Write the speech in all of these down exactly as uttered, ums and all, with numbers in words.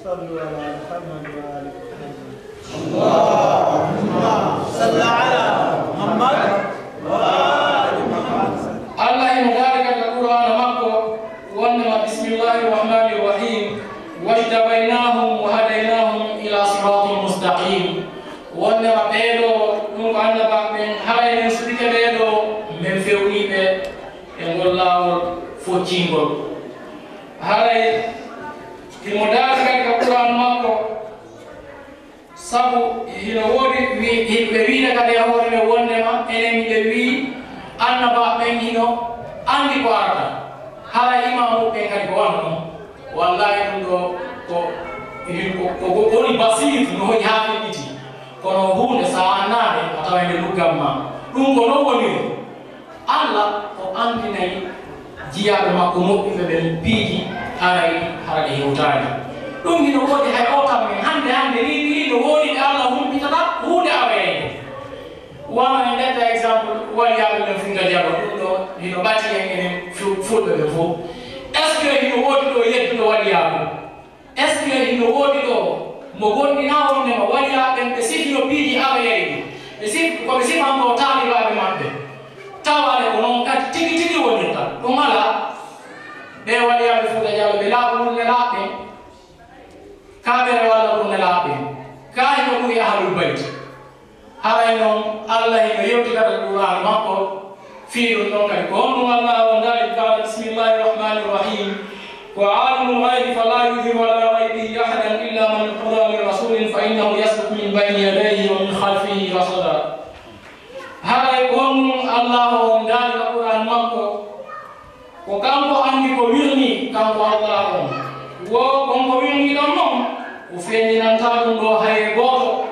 صلوا على محمد وآل محمد. اللهم صل على محمد وآل محمد. Allah hino daali kadi ka Qur'aana makko, wonnde ma, bismillahi rahmani rahim, wajtabaynahum wa hadaynahum ila siratin mustaqim. Wonnde ma ɓee ɗoo, ɗum ko annabaaɓe ɓen, haray men suɓike ɓee ɗoo, men fewni ɓe e ngol laawol foccingol. Haray himo daali kadi ka Qur'aana makko, sabu hino woodi wi-, ɓe wiide kadi e hoore ɓe wonnde ma, enen hiɓe wii annabaaɓe ɓen hino anndi ko arata. Haray imaamu ɓen kadi ko wano ɗum. Wallahi ɗum ɗoo ko, ko, ko, ko woni basiitu no hoyi haa feƴƴiti. Kono huunde so a anndaade, a taway nde luggan ma. Ɗum ko non woniri. Alla o anndinay jiyaaɓe makko moƴƴuɓe ɓen piiji haray hara ɗe hewtaani. Ɗum hino woodi hay o tan men hannde, hannde nii, nii no woodi ɓe Alla humpitata huunde aroyayde. Wano en ƴetta exemple waliyaaɓe ɓen Fuuta Jallo, ɗum ɗoo hino ɓati en enen fu-, fulɓe ɓen fof. Est-ce que hino woodi ɗo yedduɗo waliyaaɓe? Est-ce que hino woodi ɗo mo gomɗinaa wonde ma waliyaaɓe ɓen ɓe sifino piiji aroyayɗi? Ɓe sif-, ko ɓe sifantoo taalibaaɓe maɓɓe. Tawaade ko non kadi tigi tigi wonirta. Ɗum alaa. Ɓee waliyaaɓe Fuuta Jallo ɓe laaɓuɓe nelaaɓe ɓen. Kaa ɓe rewaa laɓuɓe nelaaɓe ɓen. Kaa hino ɓuri ahlul bayt. Haray non, Alla hino yewti kadi Qur'aana makko fii ɗum ɗon kadi. Ko honɗum Alla on daali? Qala, bismillahi rahmani rahim. Ko alimul ghaybi fala yudhiru ala ghaybihi ahadan illa man irtada min rasulin fa innahu yasluku min bayni yadayhi wa min khalfihi rasada. Haray ko honɗum Alla on daali ka Qur'aana makko? Ko kanko anndi ko wirnii, kanko Alla on. Wo kon ko wirnii ɗon non, o feeñinantaa ɗum ɗoo hay e gooto,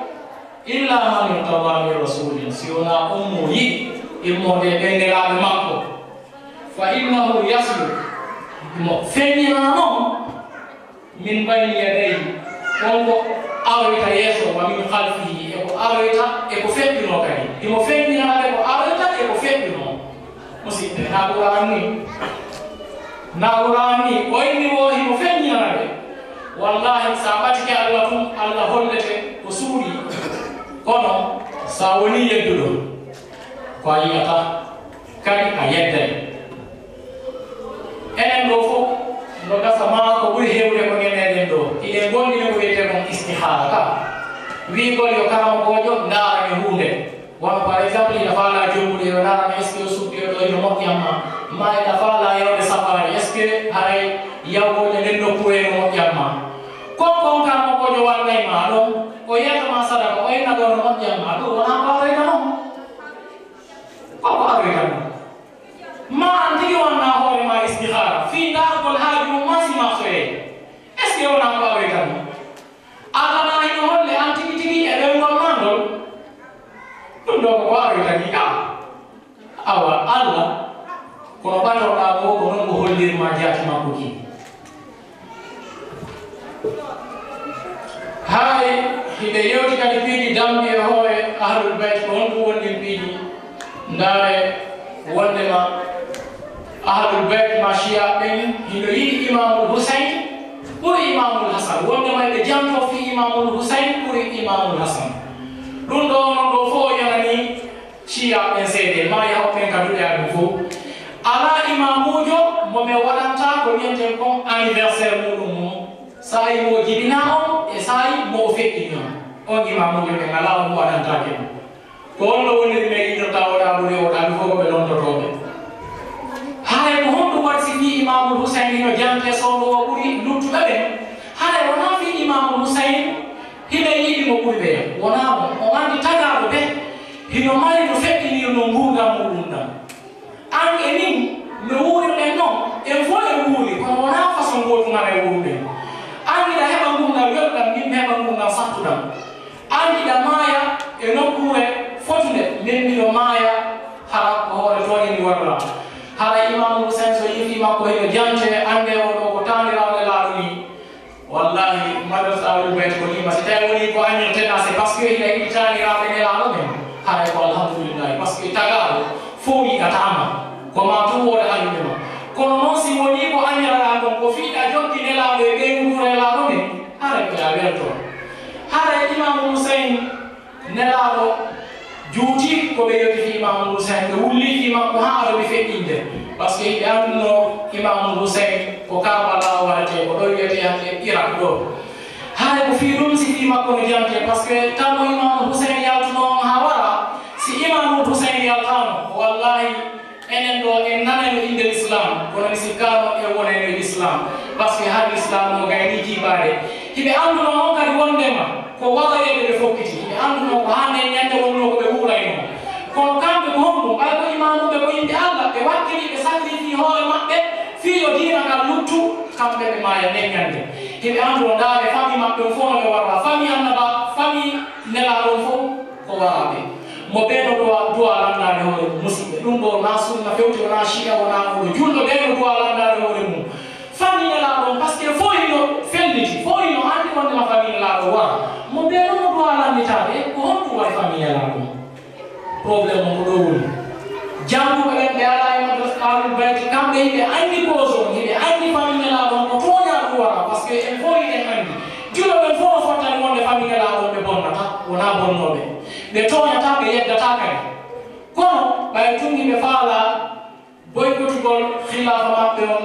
illa man irtada min rasulin, si wonaa on mo yiɗi immoode e ɓen nelaaɓe makko. Fa innahu yasluk, mo feeñinaa non, min bayni yadayhi, on ko aroyta yeeso, wa min khalfihi, e ko aroyta, e ko feƴƴunoo kadi. Himo feeñinanaɓe ko aroyta e ko feƴƴunoo. Musidɓe, na Qur'aan ni, na Qur'aan ni, o inni wo himo feeñinanaɓe. Wallahi, sa ɓatike Alla tun, Alla hollete ko suuɗii. Kono, sa wonii yedduɗo, ko a yi'ata. Kadi a yedday. Enen ɗoo fof, no gasa maa ko ɓuri heewde ko ngen meɗen ɗoo. Hiɗen gondi ko wiyetee kon istihara ka. Wiigol yo karamokoojo ndaara e huunde. Wano par exemple, ina faalaa jombude yo ndaara est-ce que o suddi ɗoo ino moƴƴan ma. Ma ina faalaa yawde safaari, est-ce que haray yawgol e nden nokkuure ino moƴƴan ma. Kon kon karamokoojo wannay ma ɗon, o yeeta ma sadaka, o inna ɗoo no moƴƴan ma. Ɗum wonaa ko aroyta non. Ko ko aroyta non. Ma an tigi wanna hoore ma istihara fii ndaargol haaju mum maa si marsoyee. Est-ce que wonaa ko aroyta non? Alla na hino holle an tigi tigi e ɗemngol maa ngol. Ɗum ɗoo ko ko aroyta ni ka. Awa Alla, kono ɓatorɗaa mo ko non ko holliri ma jaati makko ki. Haray hiɓe yewti kadi piiji damɗi e hoore Ahlul Bayt, ko honɗum woni ɗin piiji? Ndaare wondema Ahlul Bayt ma Shiya ɓen hino yiɗi Imaamul Husayn ɓuri Imaamul Hasan, wondema eɓe janto fii Imaamul Husayn ɓuri Imaamul Hasan. Ɗum ɗoo onon ɗoo fof o yananii Shiya ɓen seede, ma yahu ɓen ka duɗe aɗum fof. Alaa imaamuujo mo ɓe waɗanta ko wiyeten kon anniversaire muɗum mum. Saa'i mo jibinaa on e saa'i mo o feƴƴini on. On imaamuujo ɓen alaa on mo waɗantaake ɗum. Ko honno woniri ɓe yiɗirta oɗa ɓuri oɗa, ɗum fof ko ɓe lontotooɓe. Haray ko honɗum waɗi si fii Imaamul Husayn hino jante soondo o ɓuri luttuɓe ɓen? Haray wonaa fii Imaamul Husayn hiɓe yiɗi mo ɓuri ɓe. Wonaa mo. On anndi tagaaɗo ɓe hino mari no feƴƴinirnoo nguurndam muɗum ɗam. An e min no wuurirɗen non, en fof en wuuri, kono wonaa façon gootum haray wuuruɗen. An hiɗa heɓa nguurndam welɗam, min mi heɓa nguurndam sattuɗam. An hiɗa maaya e nokkuure fotunde, min miɗo maaya hara ko hoore tooñe mi warra. Hara Imaamu Husayn so yiifii makko hino jante, anndee oo ɗoo ko taaniraawo Nelaaɗo nii. Wallahi, madrasa Ahlul Bayt ko nii, si tawi woni ko añirtena, c'est parce que hiɗa yiɗi taaniraaɓe Nelaaɗo ɓen. Haray ko alhamdulillahi, parce que tagaaɗo fof yiɗataama, ko ma tun wooda hajude ma. Kono non si woni ko añiraɗaa kon, ko fii hiɗa jokki Nelaaɗo e ɓee nguura Nelaaɗo ɓen, haray Welto. Haray Imaamu Huseyn, Nelaaɗo juuti ko ɓe yewti fii Imaamu Huseyn, ɓe wulli fii makko haa aroɓe feƴƴinde. Parce que hiɓe annduno Imaamu Huseyn ko Karbala waɗetee, ko ɗo wiyetee hannde Irak ɗo. Haray ko fii ɗum si fii makko no jante, parce que tanmo Imaamu Huseyn yaltuno on haa wara, si Imaamu Huseyn yaltaano, wallahi, enen ɗo en nanayno innde Lislaam, kono mi sikkaano en wonayno e Lislaam, parce que har Lislaam no gayni jiibaade. Hiɓe annduno noon kadi wonndema ko waɗoreede ɓe fokkiti. Hiɓe annduno ko haa nden ñannde wonnoo ko ɓe wuuraynoo. Kono kamɓe ko honɗum? Ɓay ko imaamuɓe ko yimɓe Alla, ɓe wakkilii, ɓe sacrifii hoore maɓɓe fii yo diina kan luttu, kamɓe ɓe maaya nden ñannde. Hiɓe annduno ndaare famille maɓɓe on fof no ɓe warra, famille Annaba, famille Nelaaɗo on fof ko waraaɓe. Mo bee no duwa, duwa lanndaade hoore mum, musiɓɓe. Ɗum ɗo wonaa sunna fewti, wonaa Shi'a, wonaa ɗum ɗo. Julɗo bee no duwa lanndaade hoore mum. Famille Nelaaɗo on, parce que fof hino felliti, fof hino anndi wonde ma famille Nelaaɗo wara. Mo bee no duwa lannditaade, ko honɗum waɗi famille Nelaaɗo on? Problème on ko ɗo woni. Jannguɓe ɓen ɓe alaa e madrasa Ahlul Bayti, kamɓe hiɓe anndi cause on, hiɓe anndi famille Nelaaɗo on ko tooñaa ɗum wara, parce que en fof hiɗen anndi. Julɓe ɓen fof no fottani wonde famille Nelaaɗo on ɓe bonnata, wonaa bonnooɓe. Ɓe tooñataa, ɓe yeddataa kadi. Kono, ɓay tun hiɓe faalaa boykotugol khilaafa maɓɓe on,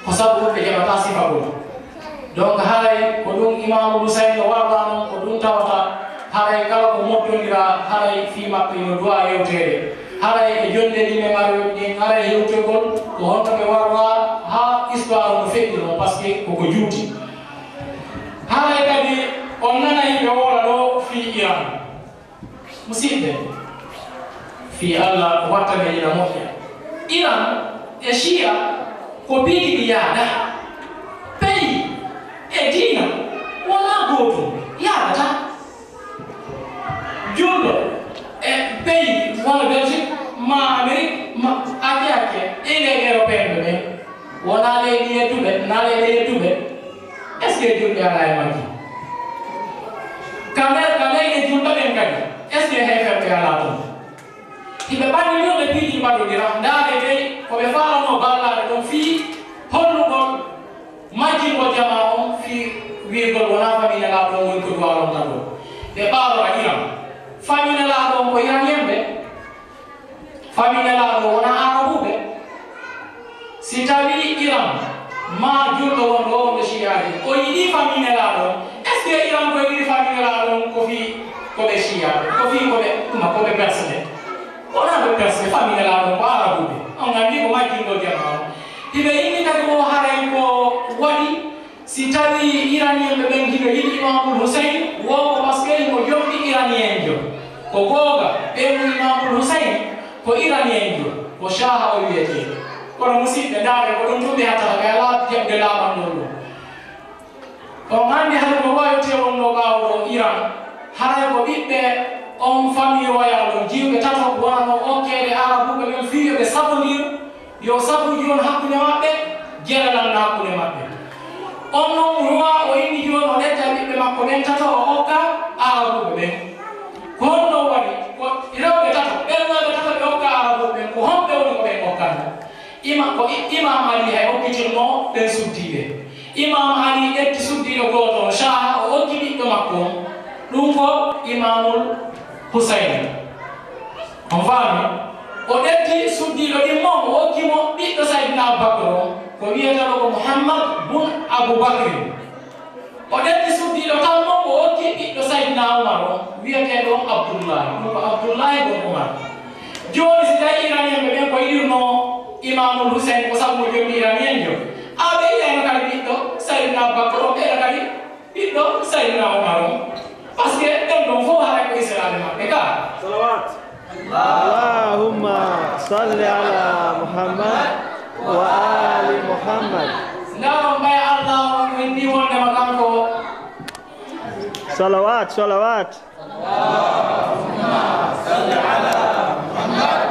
ko sabu ɓe heɓataa sifa goo. Donc, haray ko ɗum Imaamu Huseyn o warra non, ko ɗum tawata haray kala ko moddondiraa, haray fii maɓɓe no duwaa yewteede. Haray e jonnde ɗin ɓe ngara, ɗin ngara e yewtugol, ko honno ɓe warra haa histoire no feƴƴi non, parce que koko juuti. Haray kadi on nanay ɓe woola ɗo fii Iran. Musiɓɓe, fii Alla watta men ina moƴƴa. Iran e Shi'a ko piiji ɗi yaada. Pays e diina wonaa gootum, yaadata. Julɗo e pays wano Belgique, ma Amérique, ma ake ake, e leyɗe européen ɓe ɓen. Wonaa leyɗe yedduɓe, naa leyɗe yedduɓe. Est-ce que julɓe alaa e majji? Ka nder, ka leyɗe julɓe ɓen kadi, est-ce que heeferɓe alaa ton? Hiɓe ɓanni ɗum ɓe piiji mbaɗodira. Ndaare dey ko ɓe faalano ballaade ɗon fii hollugol majjingol jamaa on fii wi'gol wonaa famille Nelaaɗo on woni ko duwaa lomtagol. Ɓe ɓaalora Iran. Famille Nelaaɗo on ko Iranien ɓe. Famille Nelaaɗo wonaa Arabuɓe. Si tawii Iran, maa julɗo wonɗo o, wonɗo Shi'aaji, o yiɗii famille Nelaaɗo on, est-ce que Iran ko yiɗiri famille Nelaaɗo on ko fii ko ɓe Shi'a, ko fii ko ɓe ɗuma, ko ɓe Perse ɓe? Wonaa ɓe Perse, famille Nelaaɗo on ko Arabuɓe. On anndi ko majjingol jamaa on. Hiɓe inni kadi ko haray ko waɗi Si tawii Iranienɓe ɓen hino yiɗi Imaamul Huseyn, wo ko parce que himo jomɗi Iranienjo. Ko goonga, ɓeyngu Imaamul Huseyn ko Iranienjo, ko Shaaha o wiyetee. Kono musiɓɓe, ndaaree ko ɗum tun ɓe hattata, ɓe alaa jaɓde laaɓangol ɗum. On anndi hade ko waawetee wonnoo ɓaawo ɗoo Iran, haray ko ɓiɓɓe on famille royal on, jiwɓe tato, wonano okkeede Arabuɓe ɓen fii yo ɓe sabondir. Yo sabuuji won hakkunde maɓɓe, jere lanna hakkunde maɓɓe. On non roi o inni jooni o ƴetta ɓiɓɓe makko ɓen tato o okka Arabuɓe ɓen. Ko honno waɗi? Ko rewɓe tato, ɓen rewɓe tato ɓe okka Arabuɓe ɓen, ko honɓe woni ko ɓen okkanta? Ima-, ko i-, Imam Ali hay okkitirno ɓen suddiiɓe. Imam Ali ƴetti suddiiɗo gooto on, Shaaha, o okki ɓiɗɗo makko on. Ɗum ko Imamul Husayn. On faami? O ƴetti suddiiɗo ɗimmo, o okki mo ɓiɗɗo Sayyidina Abubakar on, ko wiyeteeɗo ko Muhammad bun Abubakrin. O ƴetti suddiiɗo tammo, o okki ɓiɗɗo Sayyidina Umar on, wiyeteeɗo Abdullahi. Ɗum ko Abdullahi bun Umar. Jooni, si tawi Iranienɓe ɓen ko yiɗirno Imamul Husayn ko sabu mo jomɗi Iranienjo, a ɓe yiɗayno kadi ɓiɗɗo Sayyidina Abubakar on, ɓeyɗo kadi ɓiɗɗo Sayyidina Umar on, parce que ɓen ɗon fof haray ko iseraaɓe maɓɓe ka. Salawat. Allahumma salli ala Muhammad wa ali Muhammad. Ndaron ɓay Allah on winndi wondema kanko. Salawat, salawat. Allahumma salli ala